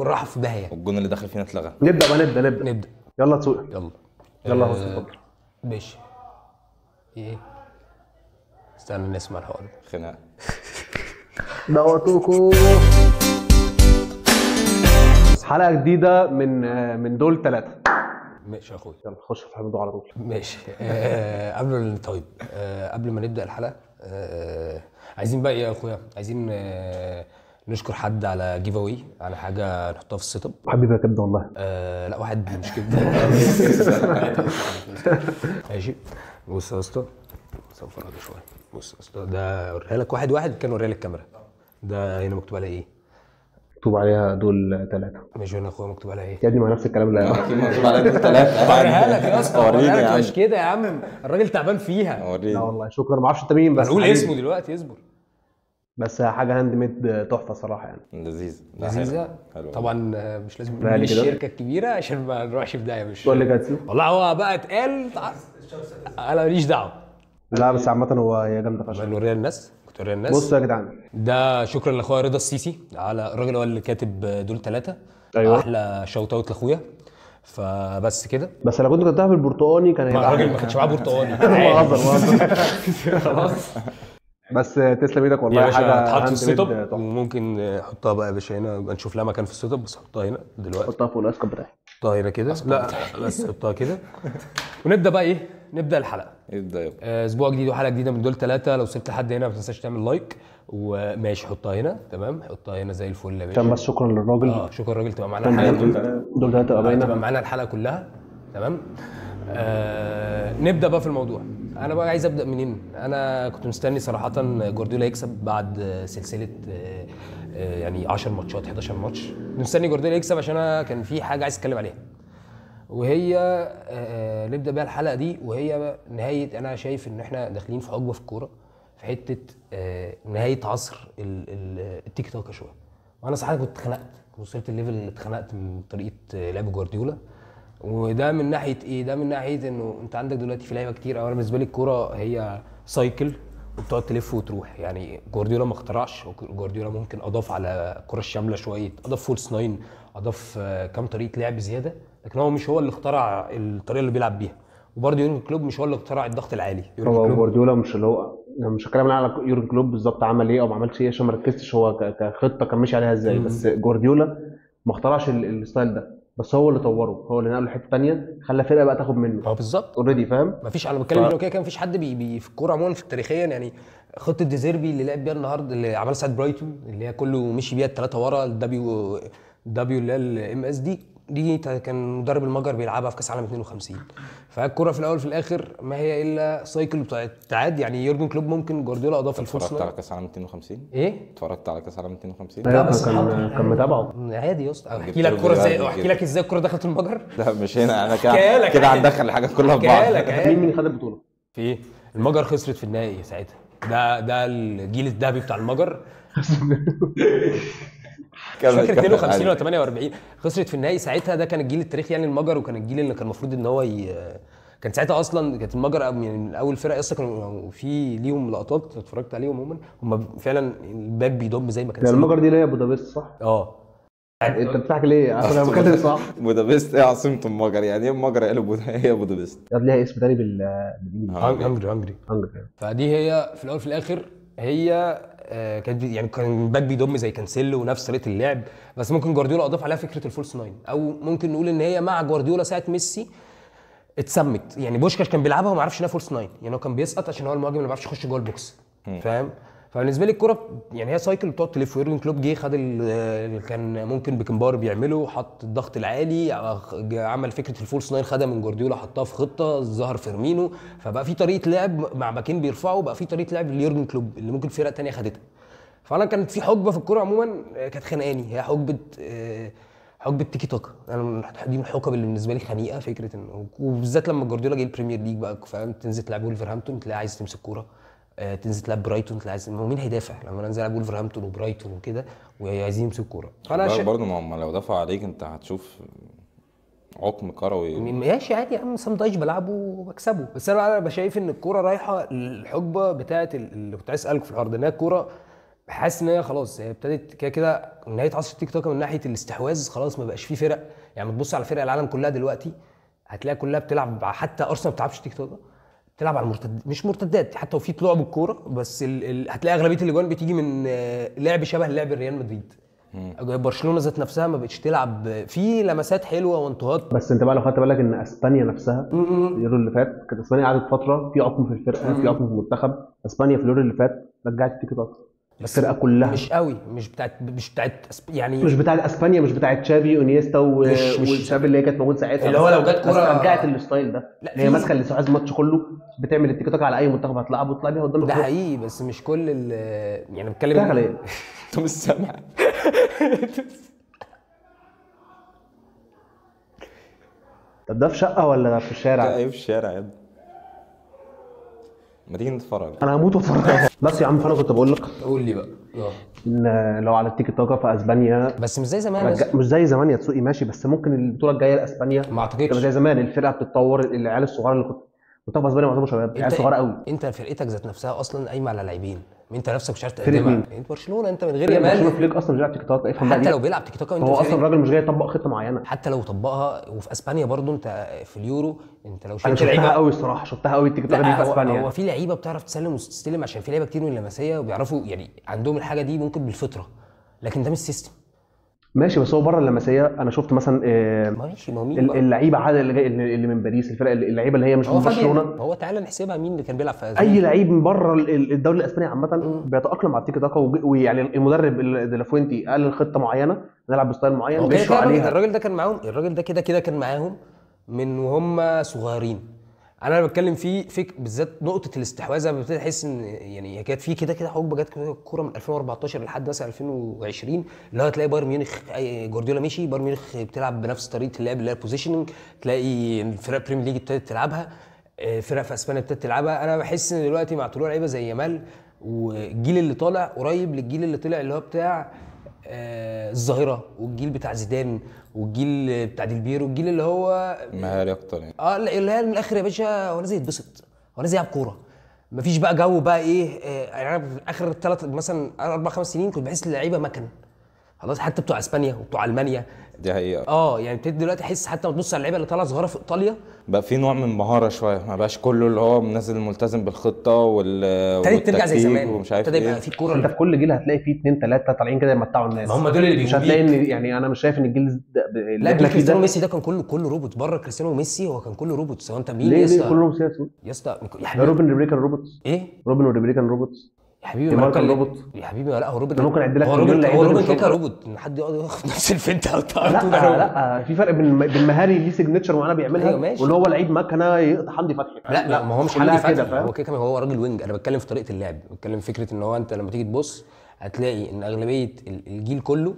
الكورة رايحة في داهية. والجون اللي دخل فينا اتلغى. نبدا بقى، نبدا. يلا تسوق. يلا يلا هو اتفضل. ماشي. ايه؟ استنى نسمع الحوار. خناقه. دعوتكم حلقة جديدة من دول ثلاثة. ماشي يا اخويا، يلا خش في الموضوع على طول. ماشي. قبل طيب قبل ما نبدا الحلقة عايزين بقى ايه يا اخويا؟ عايزين نشكر حد على giveaway، على حاجة نحطها في ال setup. حبيبي يا كبده والله. لا واحد مش كبده. ماشي. بص يا اسطى، صفر هذا شوية. بص يا اسطى، ده اوريها لك واحد واحد، كان اوريها لك الكاميرا. ده هنا مكتوب عليها ايه؟ مكتوب عليها دول ثلاثة. ماشي. هنا يا اخويا مكتوب عليها ايه؟ يا ابني ما نفس الكلام اللي اكيد مكتوب عليها دول ثلاثة. اوريها لك يا اسطى، اوريها لك. مش كده يا عم، الراجل تعبان فيها. وريني. لا والله شكرا، ما اعرفش انت مين، بس هنقول اسمه دلوقتي، اصبر. بس حاجة handmade تحفة صراحة يعني. لذيذة لذيذة طبعا. مش لازم نقول الشركة الكبيرة عشان ما نروحش في داهية. مش تقول لي جاتسو والله هو بقى اتقال، انا ماليش دعوه. لا بس عامة هو هي جامدة فشخ. نوريها للناس، كنت اوريها للناس. بصوا يا جدعان، ده شكرا لاخويا رضا السيسي، على الراجل هو اللي كاتب دول ثلاثة. ايوه، احلى shout out لاخويا. فبس كده. بس لو كنت كتبتها بالبرتقاني كان هيبقى. الراجل ما كانش معاه برتقاني. بهزر خلاص. بس تسلم ايدك والله، حاجة اتحط في ال setup، وممكن حطها بقى يا باشا هنا، نبقى نشوف لها مكان في ال setup، بس حطها هنا دلوقتي. حطها فوق الاسكب بتاعي. حطها هنا كده. لا بس حطها كده. ونبدا بقى ايه؟ نبدا الحلقة. ابدا يلا. اسبوع جديد وحلقه جديدة من دول ثلاثة. لو سبت لحد هنا ما تنساش تعمل like. وماشي، حطها هنا. تمام، حطها هنا زي الفل يا باشا. عشان بس شكرا للراجل. شكرا للراجل، تبقى معانا الحلقة دول ثلاثة، تبقى معانا الحلقة كلها. تمام. نبدا بقى في الموضوع. انا بقى عايز ابدا منين؟ انا كنت مستني صراحة جوارديولا يكسب بعد سلسلة يعني 10 ماتشات 11 ماتش. مستني جوارديولا يكسب عشان انا كان في حاجة عايز اتكلم عليها، وهي نبدا بيها الحلقة دي، وهي نهاية. انا شايف ان احنا داخلين في حقبة في الكورة، في حتة نهاية عصر التيك تاكا شوية. وانا صراحة كنت اتخنقت، وصلت ال level اللي اتخنقت من طريقه لعب جوارديولا. وده من ناحية ايه؟ ده من ناحية انه انت عندك دلوقتي في لعيبة كتير. انا بالنسبة لي الكورة هي cycle وبتقعد تلف وتروح. يعني جوارديولا ما اخترعش، جوارديولا ممكن اضاف على الكره الشاملة شوية، اضاف false nine، اضاف كام طريقه لعب زيادة، لكن هو مش هو اللي اخترع الطريقة اللي بيلعب بيها. وبرده يورجن كلوب مش هو اللي اخترع الضغط العالي. هو جوارديولا مش اللي هو، مش هتكلم على يورجن كلوب بالظبط عمل ايه او ما عملش ايه عشان ما ركزتش هو كخطه كان ماشي عليها ازاي، بس جوارديولا ما اخترعش ال style ده، بس هو اللي طوره، هو اللي نقله لحته ثانية، خلى فرقه بقى تاخد منه. اه بالظبط، already فاهم. مفيش، انا بتكلم انه كده كده مفيش حد بي في الكورة عموما في تاريخيا. يعني خطه ديزيربي اللي لعب بيها النهارده، اللي عملها ساعة برايتون، اللي هي كله مشي بيها الثلاثة ورا، ال W W اللي هي ال MS دي كان مدرب المجر بيلعبها في كاس عالم 52. فالكوره في الاول في الاخر ما هي الا cycle بتاع التعاد. يعني يورجن كلوب ممكن جوارديولا اضاف ال false. اتفرجت على كاس عالم 52؟ ايه؟ اتفرجت على كاس عالم 52؟ لا بس كان متابعه عادي يا اسطى. احكي لك الكورة ازاي، احكي لك ازاي الكورة دخلت المجر. لا مش هنا، انا كده كده هندخل الحاجات كلها في بعض. مين خد البطولة؟ في ايه؟ المجر خسرت في النهائي ساعتها. ده الجيل الذهبي بتاع المجر. مش فاكر 52 ولا 48 خسرت في النهائي ساعتها. ده كان الجيل التاريخي يعني المجر، وكان الجيل اللي كان المفروض ان هو كان ساعتها اصلا كانت المجر يعني من اول فرق اصلا كانوا في ليهم لقطات اتفرجت عليهم عموما، هم فعلا ال back بيضم زي ما كان. المجر دي اللي هي بودابست صح؟ اه. انت بتحكي ليه؟ عشان انا بتكلم صح. بودابست ايه عاصمة المجر؟ يعني ايه المجر قالوا هي بودابست. ليها اسم تاني بالانجليزي. هنجري هنجري. فدي هي في الاول في الاخر هي كانت يعني كان back بيضم زي كانسيلو ونفس طريقه اللعب، بس ممكن جوارديولا اضاف عليها فكرة ال false nine، او ممكن نقول ان هي مع جوارديولا ساعة ميسي اتسمت. يعني بوشكاش كان بيلعبها وما عرفش انها false nine، يعني هو كان بيسقط عشان هو المهاجم اللي ما بيعرفش يخش جوه ال box، فاهم؟ فبالنسبه لي الكورة يعني هي cycle بتقعد تلف. يورجن كلوب جه خد اللي كان ممكن بيكنباور بيعمله، حط الضغط العالي، عمل فكرة ال false nine، خدها من جوارديولا حطها في خطه، ظهر فيرمينو، فبقى في طريقه لعب مع باكين بيرفعوا، بقى في طريقه لعب ليورجن كلوب اللي ممكن فرق ثانية خدتها. فانا كانت في حقبة في الكورة عموما كانت خانقاني، هي حقبة حقبة تيكي تاكا. انا دي من الحقب اللي بالنسبة لي خنيقه، فكرة انه وبالذات لما جوارديولا جه ال Premier League بقى، فاهم؟ تنزل تلعب ولفرهامبتون تلاقي عايز تمسك كورة، تنزل تلعب برايتون تلاقي عايز، مين هيدافع لما انزل العب ولفرهامبتون وبرايتون وكده وعايزين يمسكوا كورة؟ فانا برضه ما هم لو دافعوا عليك انت هتشوف عقم كروي. ماشي عادي يا عم، سام دايش بلعبه وبكسبه، بس انا شايف ان الكورة رايحة الحقبة بتاعه اللي كنت عايز اسالك في الحوار ده، ان الكورة حاسس ان هي خلاص هي ابتدت كده كده نهاية عصر التيك تاكا من ناحية الاستحواذ، خلاص ما بقاش فيه فرق. يعني تبص على فرق العالم كلها دلوقتي هتلاقي كلها بتلعب، حتى ارسنال ما بتلعبش تيك تاكا، بتلعب على المرتد، مش مرتدات حتى وفي طلوع بالكورة، بس هتلاقي اغلبية الاجوان بتيجي من لعب شبه لعب الريال مدريد. برشلونة ذات نفسها ما بقتش تلعب في لمسات حلوة وانتهاءات. بس انت بقى لو خدت بالك ان اسبانيا نفسها اليورو اللي فات كانت اسبانيا قعدت فترة في عقم في الفرقة، في عقم في المنتخب. اسبانيا في اليورو اللي فات رجعت التيكي تاكا بس الفرقة كلها مش قوي، مش بتاعت يعني مش بتاعت اسبانيا، مش بتاعت تشافي وانيستا وتشافي اللي هي كانت موجود ساعتها، اللي هو لو جت كورة رجعت ال style ده اللي هي ماسكه الاستحواذ الماتش كله، بتعمل التيكي تاكا على اي منتخب هتلعبه وتطلع بيها قدام. ده حقيقي، بس مش كل يعني بتكلم على ايه؟ انت مش سامع. طب ده في شقه ولا في الشارع؟ ده ايه في الشارع يا ابني؟ ما تيجي نتفرج. انا هموت واتفرج. بس يا عم فانا كنت بقول لك قول لي بقى ان لو على التيكي تاكا في اسبانيا، بس مش زي زمان، مش زي زمان يا تسوقي ماشي، بس ممكن البطولة الجاية لاسبانيا ما اعتقدش زي زمان. الفرقة بتتطور، العيال الصغار اللي كنت منتخب اسبانيا معظمه شباب، عيال صغار قوي. انت فرقتك ذات نفسها اصلا قايمة على لاعبين، انت نفسك مش عارف تقدمها. انت برشلونة انت من غير يامال، برشلونة فليك اصلا مش بيلعب تيكي تاكا، افهم بقى. حتى لو بيلعب تيكي تاكا انت هو اصلا الراجل مش جاي يطبق خطه معينة، حتى لو طبقها. وفي اسبانيا برضو انت في اليورو انت لو شفت لعيبة قوي الصراحة، شفتها قوي التيكي تاكا دي في اسبانيا. هو في لعيبة بتعرف تسلم وتستلم، عشان في لعيبة كتير من اللمسيه وبيعرفوا يعني عندهم الحاجة دي ممكن بالفطرة، لكن ده مش system. ماشي، بس هو بره اللمسيه انا شفت مثلا ماشي، ما هو مين اللعيبة عادة اللي جاي اللي من باريس، الفرق اللعيبة اللي هي مش من برشلونة. هو تعالى نحسبها مين اللي كان بيلعب في أسبانيا. اي لعيب من بره الدوري الاسباني عامة بيتاقلم على التيكي تاكا، ويعني المدرب ديلافوينتي قال خطه معينة نلعب ب style معين بيمشوا عليها. الراجل ده كان معاهم، الراجل ده كده كده كان معاهم من وهم صغيرين. انا بتكلم فيه فيك بالذات نقطة الاستحواذ، انا ببتدي احس ان يعني كانت في كده كده حقبة جت الكورة من 2014 لحد مثلا 2020، اللي هو تلاقي بايرن ميونخ جوارديولا مشي، بايرن ميونخ بتلعب بنفس طريقه اللعب اللي هي ال positioning، تلاقي فرق Premier League ابتدت تلعبها، فرق في اسبانيا ابتدت تلعبها. انا بحس ان دلوقتي مع طلوع لعيبة زي يامال والجيل اللي طالع قريب للجيل اللي طلع اللي هو بتاع الظاهرة، والجيل بتاع زيدان، والجيل بتاع ديل بيرو، والجيل اللي هو مهاري اكتر يعني. اللي هي من الاخر يا باشا هو نازل يتبسط، هو نازل يلعب كورة، مفيش بقى جو بقى ايه. يعني انا في اخر 3 مثلا 4 5 سنين كنت بحس اللعيبة مكن خلاص، حتى بتوع اسبانيا وبتوع المانيا. دي حقيقة. يعني ابتديت دلوقتي احس حتى ما تبص على اللعيبة اللي طالعه صغيرة في ايطاليا بقى في نوع من المهارة شوية، ما بقاش كله اللي هو نازل ملتزم بالخطة ابتدت ترجع زي زمان ومش عارف ابتدى يبقى في كورة. انت في كل جيل هتلاقي فيه 2 3 طالعين كده يمتعوا الناس، ما هم دول اللي مش هتلاقي ان يعني انا مش شايف ان الجيل ده لا جيل كريستيانو وميسي ده كان كله روبوت. بره كريستيانو وميسي هو كان كله روبوت. سواء انت مين يا اسطى؟ كله روبوت يا اسطى يا حبيبي. روبن ريبري كان روبوت. ايه روبن وريبري كان روبوت يا حبيبي. ما كان روبوت يا حبيبي. لا هو روبوت، ممكن اعد لك هو روبن كده روبوت، ان حد يقعد ياخد نفس الفنت او لا في فرق بين مهاري ليه signature معينة بيعملها. أيوة وان هو لعيب مكنه يقطع حمدي فتحي. لا ما هو مش حمدي فتحي، هو كده هو راجل wing. انا بتكلم في طريقه اللعب، بتكلم في فكرة ان هو انت لما تيجي تبص هتلاقي ان اغلبية الجيل كله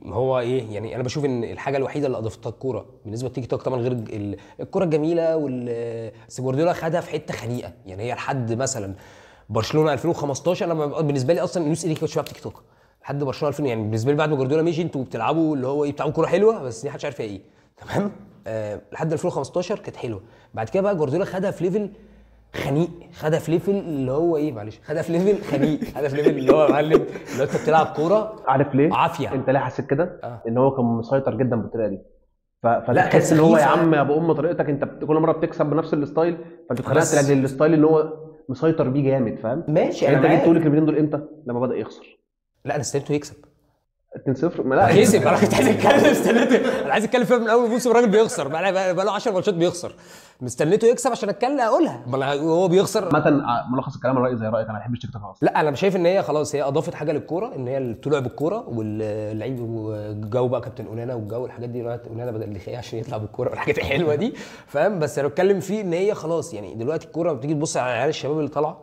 هو ايه يعني. انا بشوف ان الحاجة الوحيدة اللي اضافتها الكورة بالنسبة للتيكي تاك طبعا غير الكورة الجميلة بس جوارديولا خدها في حتة خنيقه يعني. هي لحد مثلا برشلونة 2015 انا بالنسبة لي اصلا لويس انريكي كانش بيلعب تيكي تاك لحد برشلونة 2000 يعني. بالنسبة لي بعد ما جوارديولا مشي انتوا بتلعبوا اللي هو ايه، بتلعبوا كورة حلوة بس دي محدش عارف ايه، تمام. لحد 2015 كانت حلوة. بعد كده بقى جوارديولا خدها في level خنيق، خدها في level اللي هو ايه، معلش، خدها في level خنيق، خدها في level اللي هو يا معلم اللي انت بتلعب كورة. عارف ليه؟ عافية. انت ليه حسيت كده؟ ان هو كان مسيطر جدا بالطريقة دي. لا فتحس ان هو يا عم يا ابو ام طريقتك انت كل مرة بتكسب بنفس ال style، فانت اتخنقت لاجل ال style اللي هو مسيطر بيه جامد، فاهم؟ ماشي. يعني انت جيت تقول الكلمتين دول امتى؟ لما بدا يخسر. لا انا استنيته يكسب 2-0. ما لا كسب. انا كنت عايز اتكلم، استنيته، انا عايز اتكلم فيها من اول موسم. الراجل بيخسر بقى له 10 ماتشات بيخسر، مستنيته يكسب عشان اتكلم اقولها. ما هو بيخسر. عامة ملخص الكلام رايي زي رايك، انا ما بحبش تيك توك اصلا. لا انا شايف ان هي خلاص هي اضافت حاجة للكورة، ان هي الطلوع بالكورة واللعيب والجو بقى كابتن اونانا والجو الحاجات دي، اونانا بدل اللي عشان يطلع بالكورة والحاجات الحلوة دي، فاهم؟ بس انا بتكلم فيه ان هي خلاص يعني دلوقتي الكورة بتيجي تبص على عيال الشباب اللي طالعه،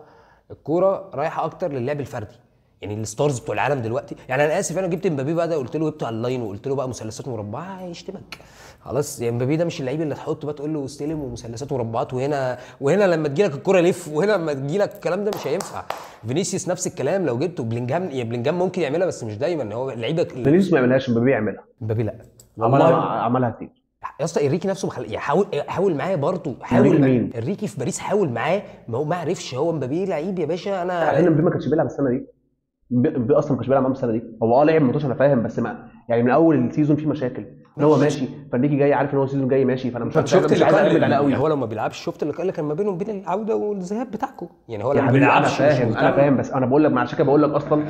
الكورة رايحة اكتر للعب الفردي. يعني ال stars بتوع العالم دلوقتي، يعني انا اسف انا جبت امبابي بقى ده قلت له جبته على ال line وقلت له بقى مثلثات مربعه هيشتمك خلاص. يعني امبابي ده مش اللعيب اللي تحطه بقى تقول له استلم ومثلثات مربعات وهنا وهنا لما تجي لك الكورة لف وهنا لما تجي لك الكلام ده مش هينفع. فينيسيوس نفس الكلام لو جبته، بلينجهام يعني بلينجهام ممكن يعملها بس مش دايما. هو لعيبة فينيسيوس ما يعملهاش، امبابي يعملها. امبابي لا والله عملها كتير. يا اسطى انريكي نفسه حاول معاه برضه، حاول مين؟ انريكي في باريس حاول معاه، ما هو ما عرفش. هو مبابي لعيب يا باشا. انا عشان مبابي ما كانش بيلعب السنة دي، مبابي اصلا ما كانش بيلعب معاهم السنة دي. هو لعب ماتش انا فاهم، بس ما يعني من اول ال season في مشاكل ان هو ماشي، فانريكي جاي عارف ان هو ال season جاي ماشي، فانا مش شفت عايز اعتمد عليه قوي. هو لو ما بيلعبش، شفت اللقاء اللي كان ما بينهم بين العودة والذهاب بتاعكم يعني، هو لو ما بيلعبش. انا فاهم بس انا بقول لك مع كده بقول لك اصلا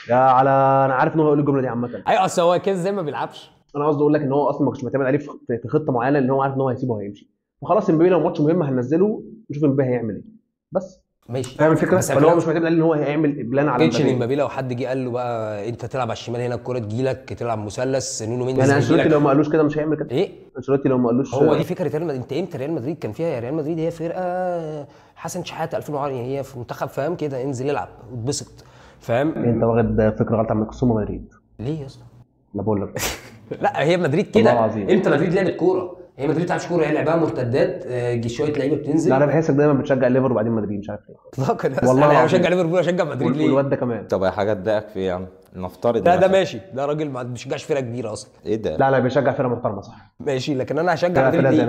يا على، انا عارف ان هو هيقول الجملة دي عامة. ايوه اصل هو كده زي ما بيلعبش. انا قصدي اقول لك ان هو اصلا ما كانش معتمد عليه في خطه معينة، لان هو عارف ان هو هيسيبه وهيمشي، فخلاص امبابي لو ماتش مهم هننزله نشوف امبابي هيعمل ايه بس. ماشي، فاهم الفكرة؟ فاللي هو مش معتمد عليه ان هو هيعمل plan على امبابي. امبابي لو حد جه قال له بقى انت تلعب على الشمال هنا الكورة تجيلك، تلعب مثلث نونو مينديز، يعني انشيلوتي لو ما قالوش كده مش هيعمل كده. ايه انشيلوتي لو ما قالوش؟ هو دي فكرة ريال مدريد. انت امتى ريال مدريد كان فيها؟ ريال مدريد هي فرقه حسن شحاته 2010، هي في منتخب فاهم كده، انزل العب واتبسط فاهم. انت واخد فكرة غلط عن قسم مدريد ليه يا اسطى؟ لا بقول لك لا هي مدريد كده. امتى مدريد لعبت كورة؟ هي مدريد ما بتلعبش كورة، هي لعبها مرتدات، شوية لعيبة بتنزل. لا انا بحسك دايما بتشجع ليفر وبعدين مدريد، مش عارف ليه اطلاقا. والله انا بشجع ليفربول، اشجع مدريد ليه؟ والواد ده كمان. طب يا حاجة تضايقك في ايه يا عم؟ نفترض ده ماشي، ده راجل ما بيشجعش فرقه كبيرة اصلا. ايه ده؟ لا بيشجع فرقه محترمه صح، ماشي، لكن انا هشجع مدريد ليه؟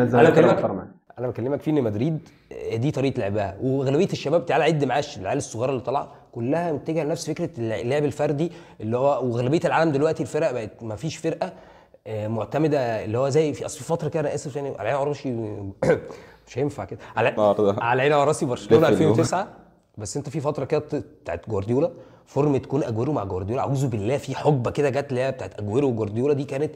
انا بكلمك فيه ان مدريد دي طريقه لعبها، واغلبيه الشباب تعالى عد معاش العيال الصغيرة اللي طالعه كلها متجهة لنفس فكرة اللعب الفردي اللي هو، واغلبيه العالم دلوقتي الفرق بقت ما فيش فرقه معتمدة اللي هو زي في اصل في فترة كده، انا اسف يعني على عيني وراسي مش هينفع كده، على عيني وراسي برشلونة 2009، بس انت في فترة كده بتاعت جوارديولا، فورمه كون اجويرو مع جوارديولا، اعوذ بالله، في حقبة كده جت اللي هي بتاعت اجويرو وجوارديولا دي، كانت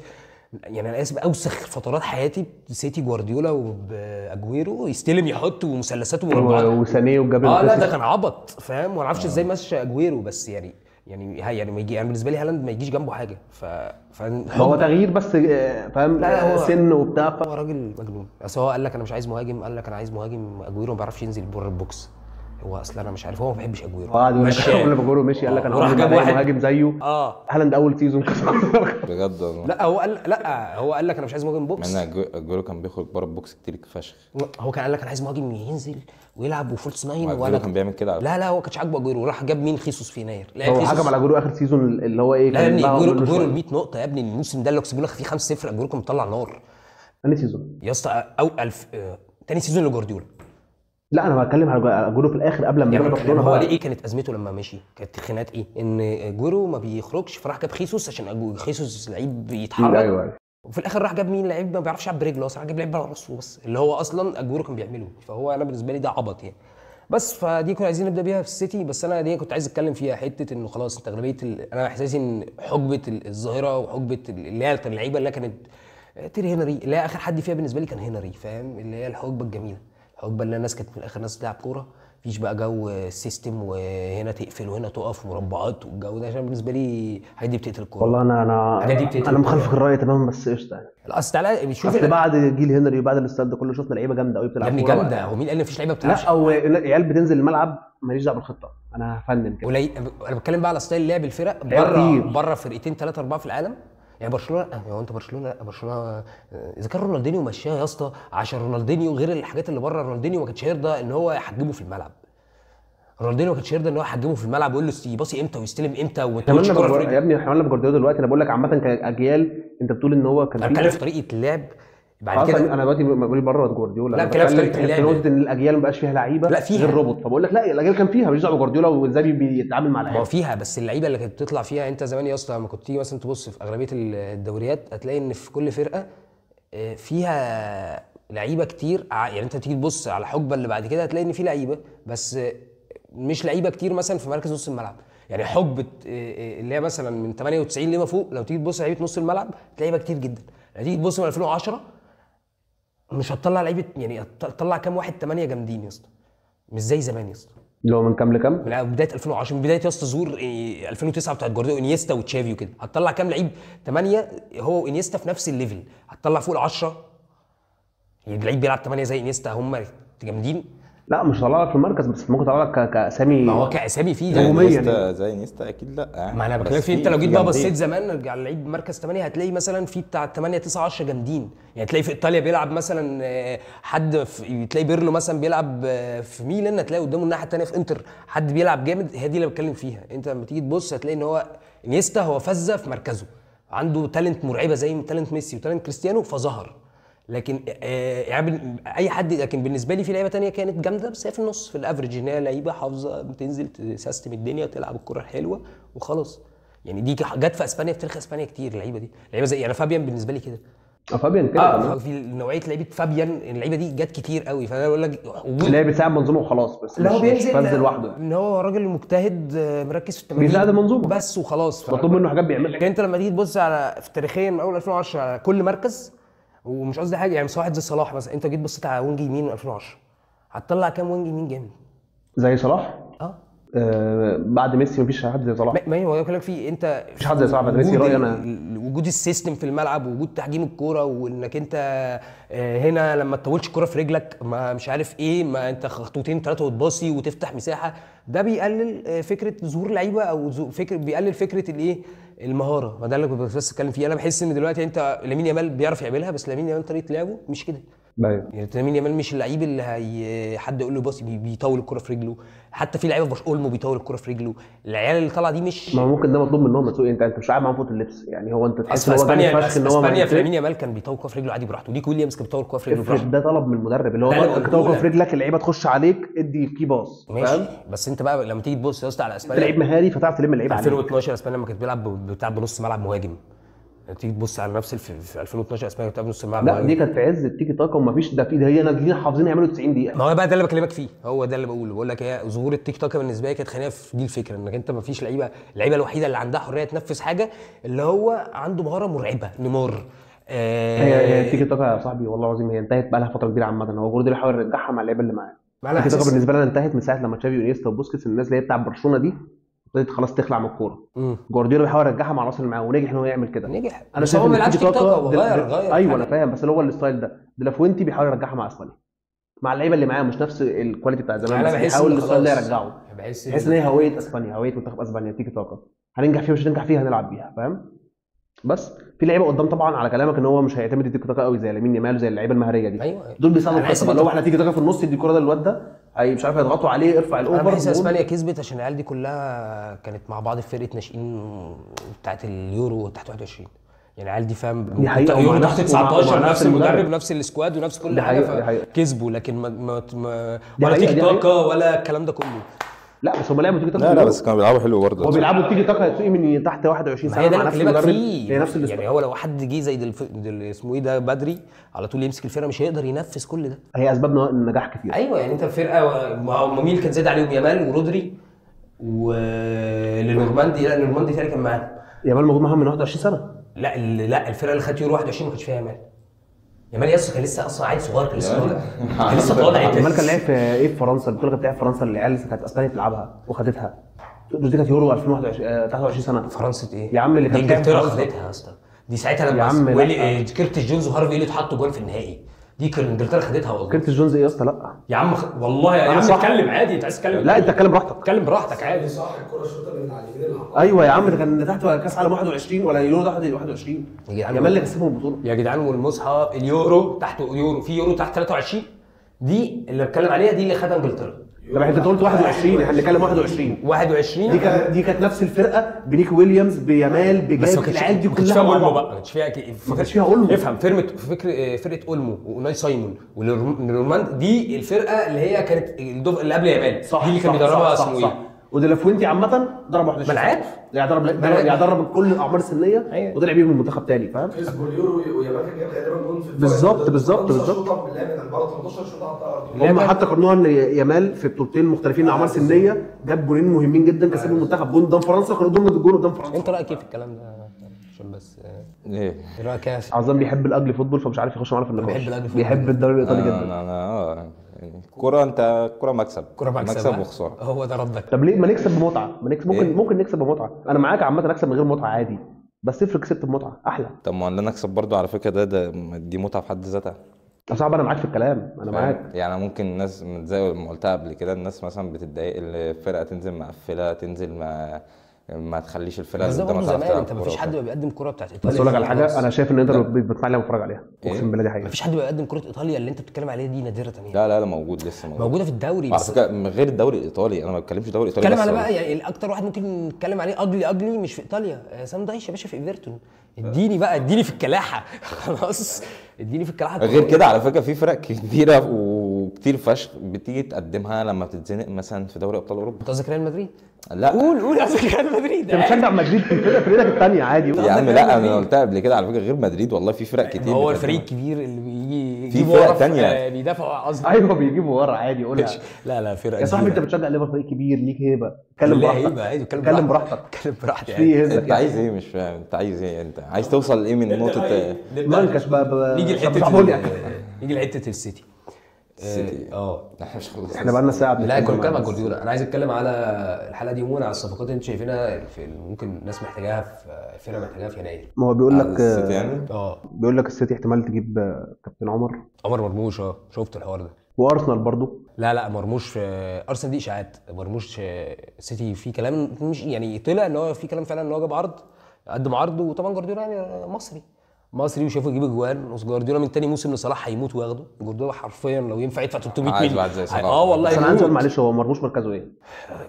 يعني انا اسف اوسخ فترات حياتي. سيتي جوارديولا وباجويرو يستلم يحط ومثلثات ومربعات وسانيه وجابريل، لا ده كان عبط فاهم، وما اعرفش ازاي ماشي اجويرو، بس يعني ما يجي، يعني بالنسبة لي هالاند ما يجيش جنبه حاجة. هو تغيير بس فاهم، سن وبتاع. هو راجل مجنون. اصل هو قال لك انا مش عايز مهاجم، قال لك انا عايز مهاجم، اجويرو ما بيعرفش ينزل بره ال box. هو اصلا انا مش عارف، هو ما بيحبش اجويرو. قال لك اجويرو مشي، قال لك انا عايز مهاجم زيه. هالاند اول season بجد والله. لا هو قال، لا هو قال لك انا مش عايز مهاجم box، مع ان اجويرو كان بيخرج بره ال box كتير فشخ. هو كان قال لك انا عايز مهاجم ينزل ويلعب و false nine، وانا كان بيعمل كده. لا هو كانش عاجبه اجويرو، راح جاب مين؟ خيسوس في يناير. هو حكم على اجويرو اخر season اللي هو ايه؟ لا يا ابني اجويرو 100 نقطة يا ابني الموسم ده اللي كسبوا لك فيه 5-0، اجويرو كان مطلع نار. انهي season يا اسطى؟ او تاني season لجوارديولا. لا انا بتكلم على اجويرو في الاخر قبل ما يروح برشلونة. هو ليه ايه كانت ازمته لما مشي؟ كانت خناقات ايه؟ ان اجويرو ما بيخرجش، فراح جاب خيسوس عشان خيسوس لعيب بيتحرك. ايوه. وفي الاخر راح جاب مين؟ لعيب ما بيعرفش يلعب برجله اصلا، راح جاب لعيب براسه بس، اللي هو اصلا اجويرو كان بيعمله. فهو انا بالنسبة لي ده عبط يعني. بس فدي كنا عايزين نبدا بيها في السيتي، بس انا دي كنت عايز اتكلم فيها حتة انه خلاص انت اغلبية انا احساسي ان حقبة الظاهرة وحقبه اللي هي اللعيبة اللي كانت تيري هنري، اللي هي اخر حد فيها بالنسبة لي كان هنري فاهم، اللي هي الحقبة الجميلة، الحقبة اللي الناس كانت من الاخر ناس بتلعب كورة، مفيش بقى جو system وهنا تقفل وهنا تقف ومربعات والجو ده، عشان بالنسبة لي الحاجات دي بتقتل الكورة. والله انا مخالفك الراي تماما، بس قشطه يعني. اصل تعالى شوف اصل بعد جيل هنري وبعد ال style ده كله شفنا لعيبة جامدة قوي بتلعب كورة. جامدة، هو مين قال ان مفيش لعيبة بتلعب؟ لا او عيال بتنزل الملعب ماليش دعوه بالخطة، انا هفنن كده. انا بتكلم بقى على style لعب الفرق بره فرقتين 3 4 في العالم يعني. برشلونة هو انت برشلونة، برشلونة اذا كان رونالدينيو مشاه يا اسطى، عشان رونالدينيو غير الحاجات اللي بره، رونالدينيو ما كانش هيرضى ان هو يحجمه في الملعب. رونالدينيو ما كانش هيرضى ان هو يحجمه في الملعب ويقول له يباصي امتى ويستلم امتى وتقولش كورة. يا ابني احنا قلنا بجوارديولا دلوقتي، انا بقول لك عامة كاجيال انت بتقول ان هو كان انا بتكلم في طريقه اللعب بعد كده. انا دلوقتي بقول بره جوارديولا، لا بتكلم في طريقه اللعب، قلت ان الاجيال ما بقاش فيها لعيبة لا فيها غير روبوت، فبقول لك لا الاجيال كان فيها، مش دعوه بجوارديولا وازاي بيتعامل مع اللعيبة. ما هو فيها، بس اللعيبة اللي كانت بتطلع فيها انت زمان يا اسطى لما كنت تيجي مثلا تبص في اغلبية الدوريات هتلاقي ان في كل فرقه فيها لعيبة كتير. يعني انت تيجي تبص على الحقبة اللي بعد كده هتلاقي ان في لعيبة، بس مش لعيبة كتير مثلا في مركز نص الملعب. يعني حقبة اللي هي مثلا من 98 لما فوق، لو تيجي تبص لعيبة نص الملعب تلاقي كتير جدا. لو تيجي تبص من 2010 مش هتطلع لعيبة، يعني هتطلع كام واحد 8 جامدين يا اسطى، مش زي زمان يا اسطى. اللي هو من كام لكام؟ من بداية 2010، من بداية يا اسطى ظهور 2009 بتاعت جوارديولا انيستا وتشافي وكده، هتطلع كام لعيب 8 هو وانيستا في نفس ال level، هتطلع فوق ال10 يعني لعيب بيلعب 8 زي انيستا، هم جامدين. لا مش هطلع لك في المركز، بس ممكن اطلع لك كاسامي. ما هو كاسامي فيه زي انيستا، زي انيستا اكيد. لا ما انا بتكلم فيه، انت لو جيت بقى بصيت زمان نرجع لعيب مركز 8 هتلاقي مثلا في بتاع 8 9 10 جامدين. يعني تلاقي في ايطاليا بيلعب مثلا حد تلاقي بيرلو مثلا بيلعب في ميلان، هتلاقي قدامه الناحية الثانية في انتر حد بيلعب جامد. هي دي اللي بتكلم فيها. انت لما تيجي تبص هتلاقي ان هو انيستا هو فزه في مركزه، عنده talent مرعبة زي talent ميسي و talent كريستيانو فظهر. لكن يعني اي حد. لكن بالنسبة لي في لعيبة ثانية كانت جامدة بس هي في النص في ال average، ان هي لعيبة حافظه بتنزل ت system الدنيا تلعب الكره الحلوة وخلاص. يعني دي جت في اسبانيا، في تاريخ اسبانيا كتير اللعيبة دي، لعيبة زي يعني فابيان بالنسبة لي كده. فابيان كده في نوعية لعيبة فابيان، اللعيبة دي جت كتير قوي. فانا بقول لك اللي هي بتساعد منظومة وخلاص، بس مش بينزل لوحده، ان هو راجل مجتهد مركز في التمرين بيساعد المنظومة بس وخلاص، مطلوب منه حاجات بيعملها. لكن انت لما تيجي تبص على في تاريخيا من اول 2010 على كل مركز، ومش قصدي حاجة يعني، واحد زي صلاح مثلا، انت جيت بصيت على wing يمين من 2010 هتطلع كام wing يمين جامد زي صلاح؟ بعد ميسي مفيش حد زي صلاح. ما هو بكلمك فيه، انت مفيش حد زي صلاح بعد ميسي. رايي انا وجود ال system في الملعب، وجود تحجيم الكورة، وانك انت هنا لما تطولش الكورة في رجلك، ما مش عارف ايه، ما انت خطوتين ثلاثة وتباصي وتفتح مساحة، ده بيقلل فكرة ظهور لعيبة، او فكرة بيقلل فكرة الايه المهارة. ما ده اللي كنت بس اتكلم فيه. انا بحس ان دلوقتي انت لامين يامال بيعرف يعملها، بس لامين يامال طريقه لعبه مش كده. يعني لامين يامال مش اللعيب اللي هي حد يقول له باصي بيطول الكره في رجله. حتى في لعيبة في اولمو بيطول الكره في رجله. العيال اللي طالعه دي مش، ما ممكن ده مطلوب منهم. انت مش قاعد معاهم فوق اللبس يعني. هو انت تحس ان هو اسبانيا في لامين يامال كان بيطول الكره في رجله عادي براحته، نيكو ويليامز كان بيطول الكره في رجله براحته. ده طلب من المدرب اللي هو طول الكره في رجلك، اللعيبة تخش عليك، ادي key pass. ماشي، بس انت بقى لما تيجي تبص يا اسطى على اسبانيا، لعيب مهاري فتعرف تلم اللعيبة عليك. 2012 اسبانيا لما كانت بتلعب بنص ملعب مهاجم، تيجي تبص على نفس في 2012 اسبانيا بتلعب نص الملعب. لا دي كانت في عز التيكي تاكا ومفيش ده، في ده هي نازلين حافظين يعملوا 90 دقيقة. ما هو بقى ده اللي بكلمك فيه، هو ده اللي بقوله. بقول لك هي ظهور التيك تاكا بالنسبة لي كانت خلينا في دي الفكرة، انك انت مفيش لعيبة، اللعيبة الوحيدة اللي عندها حرية تنفذ حاجة اللي هو عنده مهارة مرعبة نيمار. هي التيكي تاكا يا صاحبي والله العظيم هي انتهت بقى لها فترة كبيرة عامة. هو جوارديولا بيحاول يرجعها مع اللعيبة اللي معاه. التيكي تاكا بالنسبة لنا انتهت من ساعة لما تشافي وانيستا وبوسكيتس، الناس اللي هي بتاع برشلونة دي ابتدت خلاص تخلع من الكورة. جوارديولا بيحاول يرجعها مع العناصر اللي معاه، ونجح ان هو يعمل كده. نجح. انا شايف هو ما بيلعبش تيك تاكا، غير. ايوه انا فاهم، بس اللي هو ال style ده دلافوينتي بيحاول يرجعها مع اسبانيا مع اللعيبة اللي معاه، مش نفس ال quality بتاع زمان، بس بيحاول ال style ده يرجعه. بحس ان هي هوية اسبانيا، هوية منتخب اسبانيا تيكي تاكا. هننجح فيها مش هننجح فيها، هنلعب بيها، فاهم؟ بس في لعيبة قدام طبعا على كلامك ان هو مش هيعتمد التيكي تاكا قوي زي لامين يامال وزي اللعيبة المهاريه دي. ايوه دول بيساعدوا الخصم. لو احنا تيجي تاكا في النص يدي الكورة ده للواد ده، مش عارف يضغطوا عليه، ارفع ال over. انا بحس اسبانيا كسبت عشان العيال دي كلها كانت مع بعض في فرقه ناشئين بتاعت اليورو تحت 21. يعني العيال دي فاهم، دي حقيقة. يورو تحت 19 نفس المدرب نفس ال squad ونفس كل حاجة، كسبوا. لكن ما ولا تيكي تاكا ولا الكلام ده كله. لا بس هم لعبوا تيكي تاكا. لا بس كانوا بيلعبوا حلو برضه. هو بيلعبوا تيكي تاكا هتسوقي من تحت 21 سنة مع نفس المدرب، هي نفس يعني هو لو حد جه زي اسمه ايه ده بدري على طول يمسك الفرقة مش هيقدر ينفذ كل ده. هي اسباب النجاح كتير. ايوه يعني انت فرقه ما مين كان زاد عليهم؟ يامال ورودري ولنورماندي. لا نورماندي تاني كان معاهم. يامال موجود معاهم من 21 سنة. لا لا الفرقة اللي خدت يورو 21 ما كانش فيها يامال. يامال ياسر كان لسه اصلا عيل صغير، كان لسه طالع، كان لسه طالع. يامال كان لعب في ايه في فرنسا، البطولة كانت بتلعب في فرنسا، اللي العيال لسه كانت اسبانيا بتلعبها وخدتها. دي كانت يورو 2021 23 سنة. فرنسا ايه يا عم اللي كانت انجلترا خدتها يا اسطى دي ساعتها لما كيرتس جونز وهارفي ايليوت حطوا جوان في النهائي. دي كان انجلترا خدتها والله. كيرتس جونز ايه يا اسطى؟ لا يا عم والله يا عم اتكلم عادي، انت عايز تتكلم؟ لا انت اتكلم براحتك، اتكلم براحتك عادي. صح الكره الشوطه من على اليمين. ايوه يا عم ده كان تحت كاس عالم 21 ولا يورو تحت 21. يا اللي كسبهم البطولة يا جدعان. والمصحف اليورو تحت، يورو في يورو تحت 23 دي اللي بتكلم عليها، دي اللي خدها انجلترا. طب انت قلت 21، احنا بنتكلم 21 21. دي كانت نفس الفرقة بنيك ويليامز بيامال بجاب العيال دي كلها. ما كانش فيها اولمو بقى، ما كانش فيها اولمو. افهم، فرقه اولمو وناي سايمون ونورماند دي الفرقة اللي هي كانت اللي قبل يامال، دي اللي كان بيدربها اسمه ايه ودلافوينتي عامة ضرب 21. ما انا عارف يعني ضرب كل الاعمار السنية. أيوة. وطلع بيهم المنتخب تاني، فاهم؟ كسبوا اليورو ويامال كان جايب غالبا جون في بالظبط بالظبط بالظبط. هم حتى قارنوها ان يامال في بطولتين مختلفين اعمار سنية جاب جونين مهمين جدا كسبوا المنتخب، جون قدام فرنسا وكان قدام الجون قدام فرنسا. انت رايك ايه في الكلام ده؟ عشان بس ايه رايك؟ يا عظام بيحب ال ugly football فمش عارف يخش معانا في النقاش. بيحب ال ugly football، بيحب الدوري الايطالي جدا. انا الكورة، انت الكورة مكسب، كورة مكسب وخسارة، هو ده ردك. طب ليه ما نكسب بمتعه؟ ما نكسب، ممكن إيه؟ ممكن نكسب بمتعه، انا معاك عامة، اكسب من غير متعه عادي، بس افرض كسبت بمتعه احلى. طب ما انا اكسب برضو على فكرة، ده دي متعه في حد ذاتها. صعب، انا معاك في الكلام، انا معاك. يعني ممكن الناس زي ما قلتها قبل كده، الناس مثلا بتتضايق الفرقة تنزل مقفلة، تنزل ما تخليش الفرقة بس اللي ده قدامها برضه تعرف زمان، تلعب انت ما فيش كورة حد وبتاع. بقى بيقدم كورة بتاعت ايطاليا بس اقول لك على حاجة، خالص. انا شايف ان انتر بتمتع لما اتفرج عليها، إيه؟ اقسم بالله دي ما حقيقة. فيش حد بيقدم كره ايطاليا اللي انت بتتكلم عليها دي نادرة يعني. لا لا لا، موجود لسه، موجود موجودة في الدوري على بس. فكرة من غير الدوري الايطالي، انا ما بتكلمش دوري ايطالي اتكلم بس على والله. بقى يعني اكتر واحد ممكن نتكلم عليه ugly ugly مش في ايطاليا، سام دايش يا باشا في ايفرتون. اديني بقى، اديني في الكلاحه خلاص، اديني في الكلاحه. غير كده على فكرة في فرق كبيرة وكتير فشخ بتيجي تقدمها لما بتتزنق مثلا في دوري ابطال اوروبا. انت قصدك ريال مدريد؟ لا قول قول، قصدك ريال مدريد. انت بتشجع مدريد في الفرقة، فرقتك الثانية عادي. يا عم لا، انا قلتها قبل كده على فكرة، غير مدريد والله في فرق كتير هو بتقدمها. الفريق الكبير اللي بيجي في يجيب فرق ورا تانية. بيدافعوا قصدي. ايوه بيجيبوا ورا عادي، قولها. لا لا، فرق يا صاحبي انت كبيرة. بتشجع ليفربول، فريق كبير ليك هيبة، اتكلم لا براحتك. هيبة عادي، اتكلم براحتك، اتكلم براحتك مش يعني. في يهزك انت يعني. عايز ايه؟ مش فاهم انت عايز ايه، انت عايز توصل لايه من نقطة منكش بقى نيجي لحته صعبولي. نيجي لحته السيتي. السيتي. احنا مش خلصنا. احنا بقى لنا ساعة لا بنتكلم كنا بنتكلم عن على جوارديولا. انا عايز اتكلم على الحلقة دي عموما، على الصفقات اللي انتوا شايفينها في ممكن الناس محتاجاها في فرقه محتاجاها في يناير. ما هو بيقول على لك، السيتي يعني. بيقول لك السيتي احتمال تجيب كابتن عمر عمر مرموش. شفت الحوار ده؟ وارسنال برضو. لا لا، مرموش في ارسنال دي اشاعات. مرموش السيتي في كلام، مش يعني طلع ان هو في كلام فعلا ان هو جاب عرض، قدم عرض. وطبعا جوارديولا يعني مصري مصري وشافه يجيب اجوان. جوارديولا من تاني موسم لصلاح هيموت وياخده. جوارديولا حرفيا لو ينفع يدفع 300 عايز مليون واحد زي صلاح. والله بس انا عندي سؤال يموت. معلش، هو مرموش مركزه ايه؟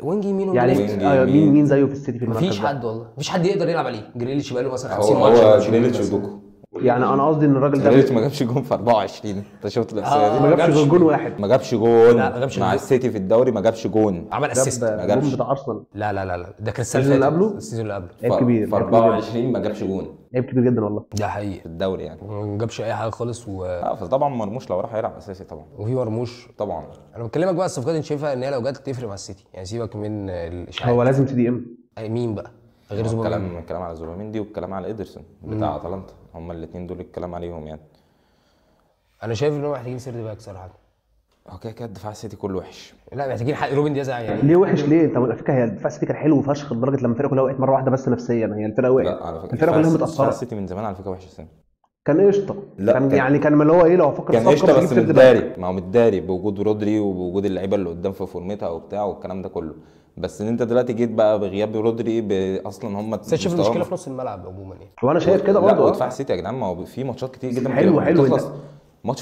wing يمين يعني و wing left. wing يمين. مين زيه في السيتي في المركز مفيش ده؟ حد والله، مفيش حد يقدر يلعب عليه. جريليتش بقاله مثلا 50 هو ماتش هو ولا 20 جريليتش مثلاً. ودوكو. يعني انا قصدي ان الراجل ده جريليتش ما جابش جون في 24، انت شفت الاحصائية دي؟ ما جابش غير جون واحد. ما جابش جون. لا، ما جابش مع جون. السيتي في الدوري ما جابش جون. عمل assist. جاب ما جابش. جون بتاع ارسنال. لا لا لا لا، ده كان السنة ال season اللي فاتت. قبله؟ ال season اللي قبله. عيب كبير، في عيب كبير جدا. 24 ما جابش جون عيب كبير جدا والله. ده حقيقي، في الدوري يعني. ما جابش اي حاجة خالص. فطبعا مرموش لو راح هيلعب اساسي طبعا. وفي مرموش طبعا. انا بكلمك بقى الصفقات اللي انت شايفها ان هي لو جت تفرق مع السيتي، يعني سيبك من الاشاعات. هو لازم CDM. مين بقى غير زوبيمندي؟ الكلام على زوبيمندي والكلام على ادرسون بتاع اتلانتا، هما الاثنين دول الكلام عليهم يعني. انا شايف ان هم محتاجين third back صراحة. هو كده كده دفاع السيتي كله وحش. لا محتاجين حق روبن دياز يعني. ليه وحش ليه؟ انت على فكرة هي الدفاع السيتي كان حلو فشخ لدرجة لما الفرقة كلها وقعت مرة واحدة، بس نفسيا هي الفرقة وقعت. لا على فكرة الفرقة كلها دفاع متاثرة. السيتي من زمان على فكرة وحش السنة. كان قشطه. لا، كان يعني كان اللي هو ايه، لو هفكر كان في صفقة قشطه مش بس هجيب third back. متداري، ما هو متداري بوجود رودري وبوجود اللعيبة اللي قدام في فورمتها وبتاع والكلام ده كله. بس ان انت دلوقتي جيت بقى بغياب رودري اصلا هم بس شايف المشكلة في نص الملعب عموما يعني. وانا شايف كده برضه. لا ودفاع السيتي يا جدعان، ما هو في ماتشات كتير جدا حلو حلو. بتخلص ماتش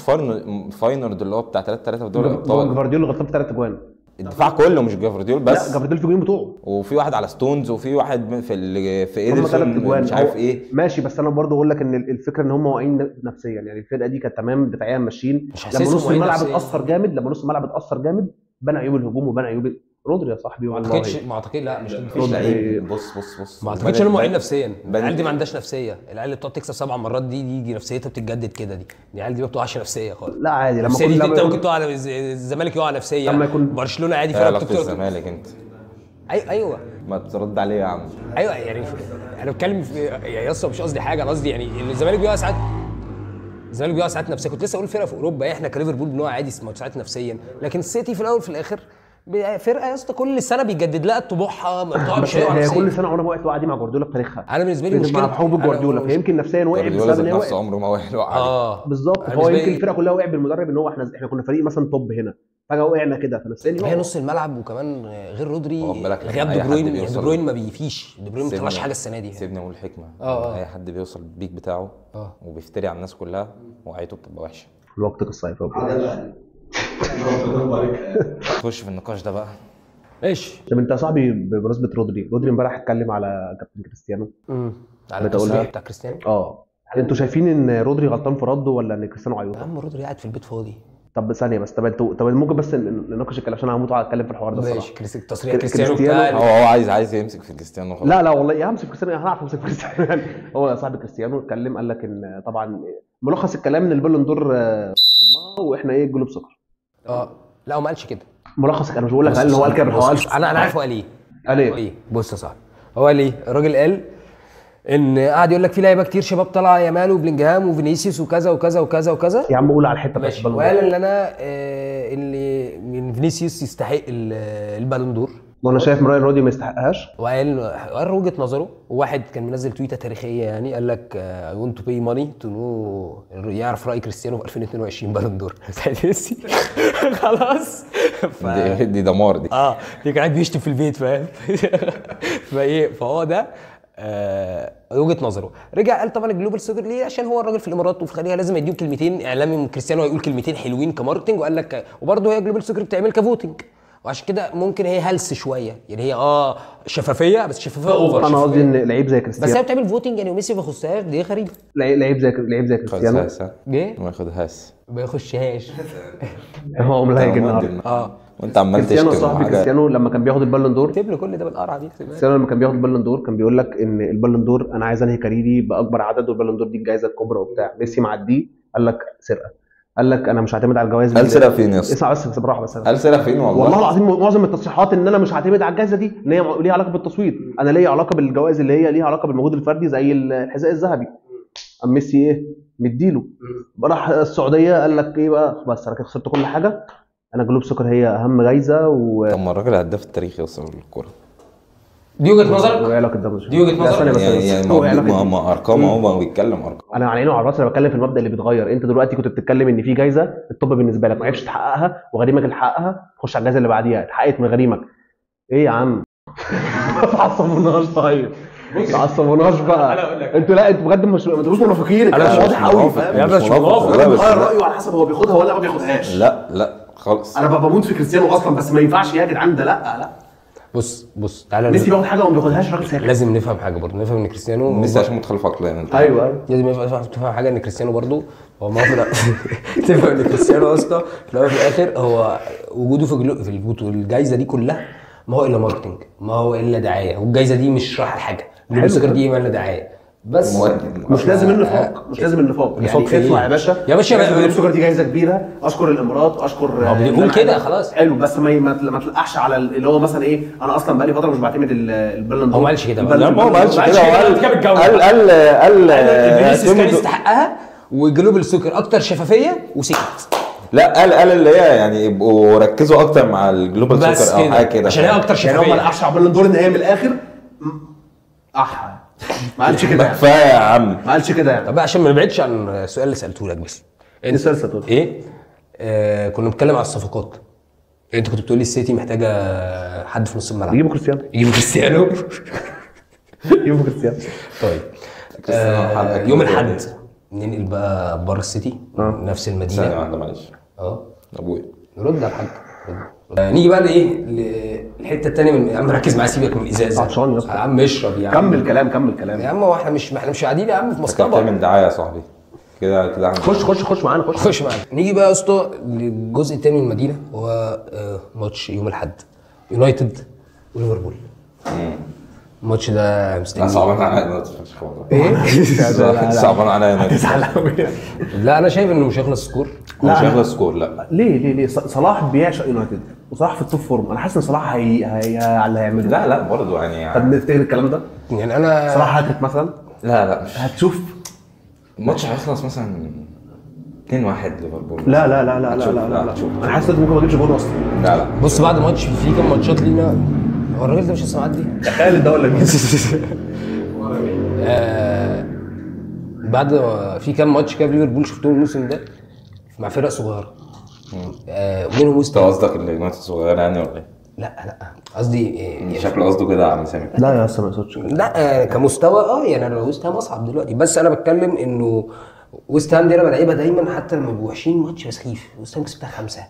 فاينورد اللي هو بتاع 3-3 في دوري الابطال، جفارديول غلطان في 3 اجوان. الدفاع كله مش جفارديول بس. لا جفارديول في الجولين بتوعه، وفي واحد على ستونز، وفي واحد في هم 3 ادرسون اجوان مش عارف ايه. ماشي، بس انا برضه اقول لك ان الفكرة ان هم واقعين نفسيا يعني. الفرقة دي كانت تمام دفاعيا ماشيين، مش لما حاسسهم نص واقعين الملعب نفسيا. اتاثر جامد، لما نص الملعب اتاثر جامد بان عيوب الهجوم وبان عيوب رودري يا صاحبي ما والله. اعتقدش، ما اعتقدش، لا مش مفيش لعيب. بص بص بص، ما اعتقدش انهم واقعين نفسيا. العيال دي ما عندهاش نفسية. العيال اللي بتقعد تكسب 7 مرات دي نفسيتها بتتجدد كده. دي العيال دي ما بتقعش نفسية خالص. لا عادي، لما النفسية دي انت ممكن تقع على الزمالك، يقع نفسية، لما يكون برشلونة عادي فرقه علاقة بتقع. الزمالك انت ايوه ما ترد عليه يا عم. ايوه يعني انا بتكلم يا اسطى مش قصدي حاجة، انا قصدي يعني الزمالك بيقع ساعات، الزمالك بيقع ساعات نفسيا. كنت لسه اقول فرقه في اوروبا، احنا كليفربول بنقع عادي ساعات نفسيا، لكن السيتي في الاول في الاخر فرقه يا اسطى كل سنة بيجدد لها طموحها، ما بتقعدش. هي كل سنة عمرها ما وقعت وقعه دي مع جوارديولا في تاريخها. انا بالنسبة لي مشكلة مع حب جوارديولا، فيمكن نفسيا وقع بسبب ان هي وقعت. عمره ما وقع. بالظبط، هو يمكن الفرقة كلها وقع بالمدرب، ان هو احنا كنا فريق مثلا top هنا، فجاة وقعنا كده فنفسيا. هي نص الملعب، وكمان غير رودري غياب دي بروين. دي بروين ما بيفيش، دي بروين ما طلعش حاجة السنة دي. سيبني اقول حكمه. اي حد بيوصل ال peak بتاعه وبيفتري على الناس كلها وقعته بتبقى وحشة. الوقت قصير. خش في النقاش ده بقى. ايش؟ طب انت يا صاحبي بمناسبة رودري امبارح اتكلم على كابتن كريستيانو. على التصريح بتاع كريستيانو. انتوا شايفين ان رودري غلطان في رده ولا ان كريستيانو عيوطه؟ يا عم رودري قاعد في البيت فاضي. طب ثانية بس، طب انتوا، طب ممكن بس نناقش الكلام عشان انا هموت اتكلم في الحوار ده الصراحة. ماشي. تصريح كريستيانو بتاع هو عايز يمسك في كريستيانو خلاص. لا لا والله همسك في كريستيانو، هعرف امسك في كريستيانو يعني. هو صاحب كريستيانو اتكلم قال لك ان طبعا ملخص الكلام ان البالون دور واحنا ايه الجلوب سكر. لا هو ما قالش كده. ملخص، انا مش بقول لك قال هو قال كده، هو قال انا عارف هو قال ايه. قال ايه؟ بص يا صاحبي، هو قال ايه؟ الراجل قال ان قعد يقول لك في لعيبة كتير شباب طالعه، يامال وبلينجهام وفينيسيوس وكذا وكذا وكذا وكذا. يا عم قول على الحتة بس. وقال ان انا اللي من فينيسيوس يستحق البالون دور. وانا شايف من رايي رودري ما يستحقهاش. وقال وجهه نظره، وواحد كان منزل تويته تاريخية يعني قال لك I want to pay money to know يعرف راي كريستيانو في 2022 Ballon d'Or. ميسي خلاص دي دمار دي. دي كان قاعد بيشتم في البيت فاهم. فايه فهو ده وجهه نظره. رجع قال طبعا ال Global Soccer ليه؟ عشان هو الراجل في الامارات وفي الخليج لازم يديهم كلمتين اعلامي، كريستيانو هيقول كلمتين حلوين ك marketing. وقال لك وبرده هي Global Soccer بتعمل ك voting، وعشان كده ممكن هي هلس شوية يعني، هي شفافية بس شفافية over. انا قصدي ان لعيب زي كريستيانو بس هي بتعمل voting يعني، وميسي ما يخشهاش دي غريبة. لعيب زي كريستيانو ايه ما ياخدهاش، ما يخشهاش. هو ملايق النهارده. وانت عمال تشتم كريستيانو صاحبي. كريستيانو لما كان بياخد ال Ballon d'Or اكتب له كل ده بالقرعة دي. كريستيانو لما كان بياخد ال Ballon d'Or كان بيقول لك ان ال Ballon d'Or انا عايز انهي career ي باكبر عدد، وال Ballon d'Or دي الجائزة الكبرى وبتاع. ميسي معدية قال لك سرقه، قال لك انا مش هعتمد على الجوائز. قال سرقه فين يا اسطى؟ اسمع بس بالراحة بس. قال سرقه فين؟ والله العظيم معظم التصريحات ان انا مش هعتمد على الجائزة دي، ان هي ليها علاقة بالتصويت، انا ليا علاقة بالجوائز اللي هي ليها علاقة بالمجهود الفردي زي الحذاء الذهبي. ام ميسي ايه مديله، راح السعودية قال لك ايه بقى، بس انا كده خسرت كل حاجة، انا Globe Soccer هي اهم جايزة. طب ما الراجل هداف التاريخي اصلا للكورة. دي وجهه نظرك؟ دي وجهه نظرك يعني ما ارقام اهو بيتكلم ارقام. انا على عيني وعلى راسي، انا بتكلم في المبدا اللي بيتغير. انت دلوقتي كنت بتتكلم ان في جايزة ال top بالنسبة لك ما عرفتش تحققها، وغريمك اللي حققها، خش على الجايزة اللي بعديها اتحققت من غريمك. ايه يا عم؟ ما تعصبوناش طيب، ما تعصبوناش بقى. انتوا لا انتوا بجد مش ما تبقوش منافقين. انا واضح قوي فاهم، مش منافق. بيغير رايه على حسب هو بياخدها ولا ما بياخدهاش. لا لا خالص، انا بموت في كريستيانو اصلا، بس ما ينفعش يا جدعان ده. لا لا بص تعالى، ميسي بياخد حاجة وما بياخدهاش راجل ساكت. لازم نفهم حاجة برضه، نفهم ان كريستيانو ميسي عشان متخلف عقليا. ايوه لازم تفهم حاجة، ان كريستيانو برضه هو ما تفهم ان كريستيانو اصلا في الاول وفي الاخر هو وجوده في الجايزة دي كلها ما هو الا marketing، ما هو الا دعاية، والجايزه دي مش رايحة لحاجة. ال Soccer دي ما الا دعاية بس. مش لازم النفاق، مش لازم النفاق يعني. اطلع يا باشا يا باشا، ال Soccer دي جايزة كبيرة، اشكر الامارات، اشكر بنقول كده خلاص حلو، بس ما تلقحش على اللي هو مثلا ايه، انا اصلا بقالي فترة مش بعتمد ال Ballon d'Or. هو ما قالش كده، لا ما هو ما قالش كده، هو قال قال قال فينيسيوس كان يستحقها، و Global Soccer اكتر شفافية وسكت. لا قال اللي هي يعني يبقوا ركزوا اكتر مع ال Global Soccer او حاجة كده، عشان هي اكتر شفافية. يعني هو ما لقحش على ال Ballon d'Or ان هي من الاخر احا ما قالش كده. كفاية يا عم، ما قالش كده يعني. طب عشان ما نبعدش عن السؤال اللي سالته لك، بس ايه السؤال اللي سالته؟ ايه؟ كنا بنتكلم على الصفقات. انت كنت بتقول لي السيتي محتاجه حد في نص الملعب. يجيبوا كريستيانو، يجيبوا كريستيانو، يجيبوا كريستيانو. طيب يوم الاحد ننقل بقى بره السيتي، نفس المدينة. ثانية واحدة معلش. ابويا نرد على الحاج. نيجي بقى لايه؟ للحتة الثانية من يا عم ركز معايا، سيبك من الازازه. عطشان يا اسطى يا عم، اشرب يا عم، كمل كلام كمل كلام يا عم. هو احنا مش قاعدين يا عم في مصطبه. بتعمل دعاية يا صاحبي كده كده. خش خش خش معانا، خش معانا. نيجي بقى يا اسطى للجزء الثاني من المدينة، وهو ماتش يوم الاحد، يونايتد وليفربول. الماتش ده مستني. صعبان عليا ايه؟ صعبان عليا. هتزعل قوي. لا انا شايف انه مش هيخلص score. مش هيخلص score. لا ليه ليه ليه؟ صلاح بيعشق يونايتد، وصلاح في ال top form، انا حاسس ان صلاح هي اللي هيعمله. لا لا برضه يعني. طب نفتكر الكلام ده؟ يعني انا صلاح هاتريك مثلا؟ لا لا مش هتشوف الماتش هيخلص مثلا 2-1 ليفربول. لا لا لا لا لا لا لا انا حاسس ان ممكن ما اجيبش جون اصلا. لا لا بص، بعد ماتش في كام ماتشات لينا، هو الراجل ده مش لسه معدي؟ خالد ده ولا مين؟ بعد في كام ماتش كده في ليفربول شفتهم الموسم ده مع فرق صغيرة، منهم وست هام. انت قصدك اليونايتد صغيرة يعني ولا ايه؟ لا لا قصدي يعني شكله قصده كده يا عم سامي. لا يا اسطى ما اقصدش. لا كمستوى يعني انا وست هام اصعب دلوقتي، بس انا بتكلم انه وست هام دي انا بلعبها دايما حتى لما بيبقوا وحشين. ماتش سخيف، وست هام كسبتها 5،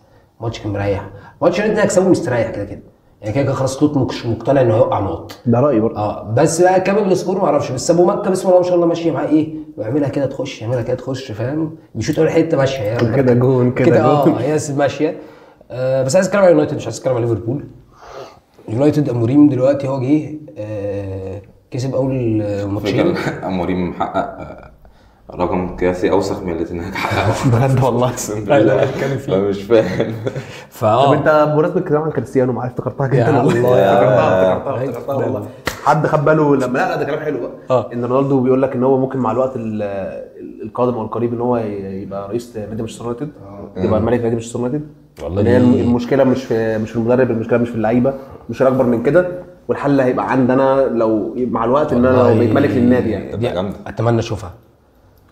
ماتش كان مريح، ماتش انت هتكسبه مستريح كده كده يعني، كده خلاص سلوت مش مقتنع انه هيوقع نقط. ده رايي برضه. بس بقى كامل ال score ما اعرفش، بس ابو مكة بسم الله ما شاء الله ماشية معاه ايه، ويعملها كده تخش، يعملها كده تخش، فاهم؟ بيشوط اول حتة ماشية كده جون كده جون. هي ماشية. بس عايز اتكلم على يونايتد، مش عايز اتكلم على ليفربول. يونايتد اموريم دلوقتي هو جه كسب اول ماتشين. اموريم محقق رقم قياسي اوسخ من اللي تنهاج حققه بجد والله. لا مش فاهم. طب انت بمناسبة الكلام عن كريستيانو معايا افتكرتها جدا والله، افتكرتها والله. حد خد باله لما لا ده كلام حلو بقى، ان رونالدو بيقول لك ان هو ممكن مع الوقت القادم او القريب ان هو يبقى رئيس نادي مانشستر يونايتد، يبقى ملك نادي مانشستر يونايتد. والله هي المشكلة مش في المدرب، المشكلة مش في اللعيبة، مش اكبر من كده، والحل هيبقى عندنا لو مع الوقت ان انا لو بقيت ملك للنادي يعني. تبقى جامدة. اتمنى اشوفها،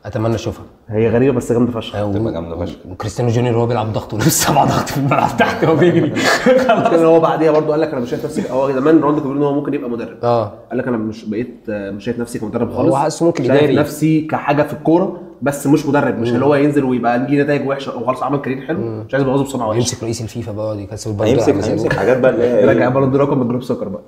اتمنى اشوفها. هي غريبة بس جامدة فشخ. تبقى جامدة فشخ. وكريستيانو جونيور هو بيلعب ضغط ولسه 7 ضغط في الملعب تحت وهو بيجري. خلاص هو بعديها برضه قال لك انا مش شايف نفسي، هو زمان رونالدو كان بيقول ان هو ممكن يبقى مدرب، قال لك انا مش بقيت مش شايف نفسي كمدرب خالص، هو حاسه ممكن اداري، شايف نفسي كحاجة في الكورة بس مش مدرب، مش اللي هو ينزل ويبقى ليه نتائج وحشة وخلاص عمل career حلو، مش عايز يبوظه بسرعة وحشة. يمسك رئيس الفيفا بقى يكسب البالون، هيمسك حاجات بقى اللي هي يرجع بالون رقم من group سكر بقى.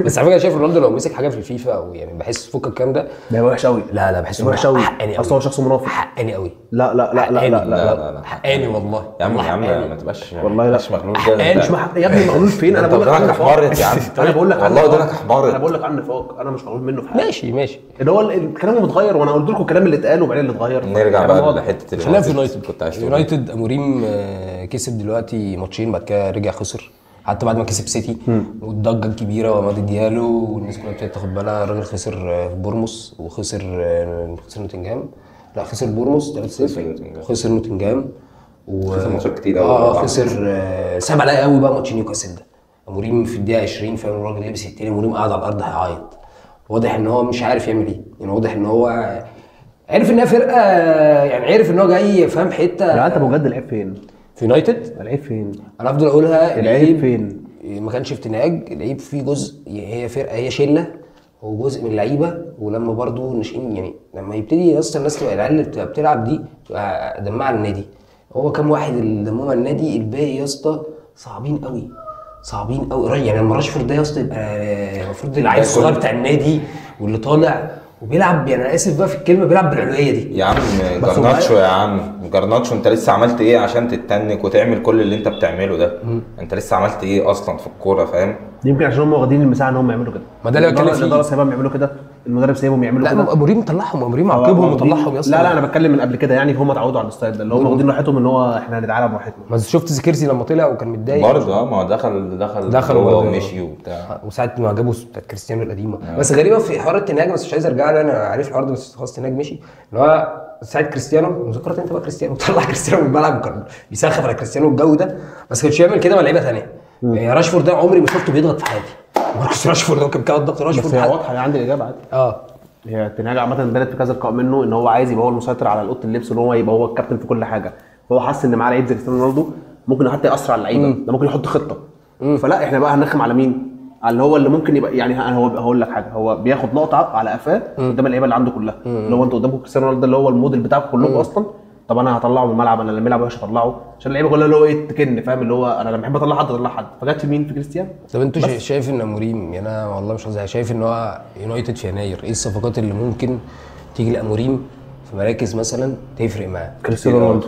بس على فكرة شايف رونالدو لو مسك حاجة في الفيفا او يعني بحس فك الكلام ده ده وحش قوي. لا لا بحسه وحش قوي، حقاني، اصل هو شخص منافق، حقاني قوي. لا لا لا لا لا لا لا حقاني والله يا عم، يا عم ما تبقاش والله لا مش مغلول كده. مش يا ابني مغلول فين؟ انا بقول لك ودانك احمرت يا عم، انا بقول لك والله ودانك احمرت، انا بقول لك عن نفاق، انا مش مغلول منه في حاجة. ماشي ماشي، اللي هو الكلام متغير، وانا قلت لكم الكلام اللي اتقال وبعدين اللي اتغير. نرجع بقى لحته اليونايتد. كنت عايز اليونايتد اموريم كسب دلوقتي ماتشين، بعد كده رجع خسر، حتى بعد ما كسب سيتي والضجه الكبيرة وعماد ديالو والناس كلها ابتدت تاخد بالها. الراجل خسر في بورموس وخسر نوتنجهام، لا خسر بورموس 3-0، خسر نوتنجهام خسر ماتشات كتير قوي. خسر صعب عليا قوي بقى ماتش نيوكاسل ده. اموريم في الدقيقة 20 فاهم، الراجل لبس التاني، اموريم قاعد على الارض هيعيط، واضح ان هو مش عارف يعمل ايه يعني، واضح ان هو عرف انها فرقه يعني، عرف ان هو جاي فاهم حتة. لا انت بجد العيب فين؟ في يونايتد العيب فين؟ انا افضل اقولها، العيب فين؟ ما كانش في تنهاج، العيب في جزء، هي فرقه، هي شله وجزء من اللعيبة، ولما برضو ناشئين يعني لما يبتدي اصلا الناس تبقى العيال اللي بتبقى بتلعب دي تبقى دمها على النادي. هو كام واحد اللي دمهم على النادي؟ الباقي يا اسطى صعبين قوي، صعبين قوي يعني. لما راشفورد ده يا اسطى يبقى المفروض العيل الصغير بتاع النادي واللي طالع وبيلعب، يعني انا اسف بقى في الكلمة، بيلعب بالعلويه دي يا عم. جرناتشو يا عم، جرناتشو انت لسه عملت ايه عشان تتنك وتعمل كل اللي انت بتعمله ده؟ انت لسه عملت ايه اصلا في الكورة فاهم؟ يمكن عشان هم واخدين المساحة ان هم يعملوا كده، ما ده اللي بتكلم فيه. الادارة سايبهم يعملوا كده، المدرب سايبهم يعملوا كده. لا اموريم طلعهم، اموريم عاقبهم وطلعهم يا اسطى. لا لا انا بتكلم من قبل كده يعني، هم اتعودوا على ال style ده اللي هم واخدين راحتهم ان هو احنا هنتعالى براحتنا. ما شفت زيركزي لما طلع وكان متضايق برضه، ما هو دخل ومشي وبتاع، وساعة ما جابوا بتاعت كريستيانو القديمة. بس غريبة في حوار التنهاج، بس مش عايز ارجع له، انا عارف الحوار ده بس خلاص تنهاج مشي. اللي هو ساعة كريستيانو، ذكرت انت بقى كريستيانو، طلع كريستيانو من الملعب وكان بيسخف على كريستيانو والجو ده، بس كانش يعمل كده مع لعيبة ثانية. يعني راشفورد ده عمري ما شفته بيضغط في حياتي. ماركوس راشفورد ده كان بيضغط ضغط راشفورد. بس هي واضحة، انا عندي الاجابة عادي. هي تنهاج عامة بانت في كذا لقاء منه ان هو عايز يبقى هو المسيطر على اوضة اللبس، وان هو يبقى هو الكابتن في كل حاجة. فهو حس ان معاه لعيب زي كريستيانو رونالدو ممكن حتى ياثر على اللعيبة، ده ممكن يحط خطه. فلا احنا بقى هنرخم على مين؟ على اللي هو اللي ممكن يبقى يعني. هو هقول لك حاجة، هو بياخد لقطة على قفاه قدام اللعيبة اللي عنده كلها، اللي هو انتوا قدامكم كريستيانو رونالدو اللي هو الموديل بتاعكم كلكم اصلا. طب انا هطلعه من الملعب، انا لما يلعب وحش هطلعه، عشان اللعيبة كلها اللي هو ايه تكن فاهم، اللي هو انا لما احب اطلع حد اطلع حد. فجت في مين؟ في كريستيانو. طب انتوا شايف ان اموريم، يعني انا والله مش قصدي، شايف ان هو يونايتد في يناير ايه الصفقات اللي ممكن تيجي لاموريم في مراكز مثلا تفرق معاه؟ كريستيانو رونالدو.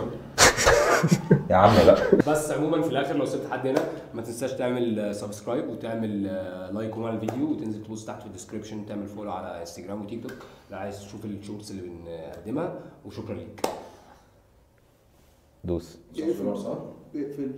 يا عم لا. بس عموما في الاخر لو وصلت لحد هنا ما تنساش تعمل subscribe وتعمل like على الفيديو، وتنزل تبص تحت في ال description تعمل follow على انستجرام وتيك توك لو عايز تشوف ال shorts اللي بنقدمها. وشكرا ليك. دوس. اقفل.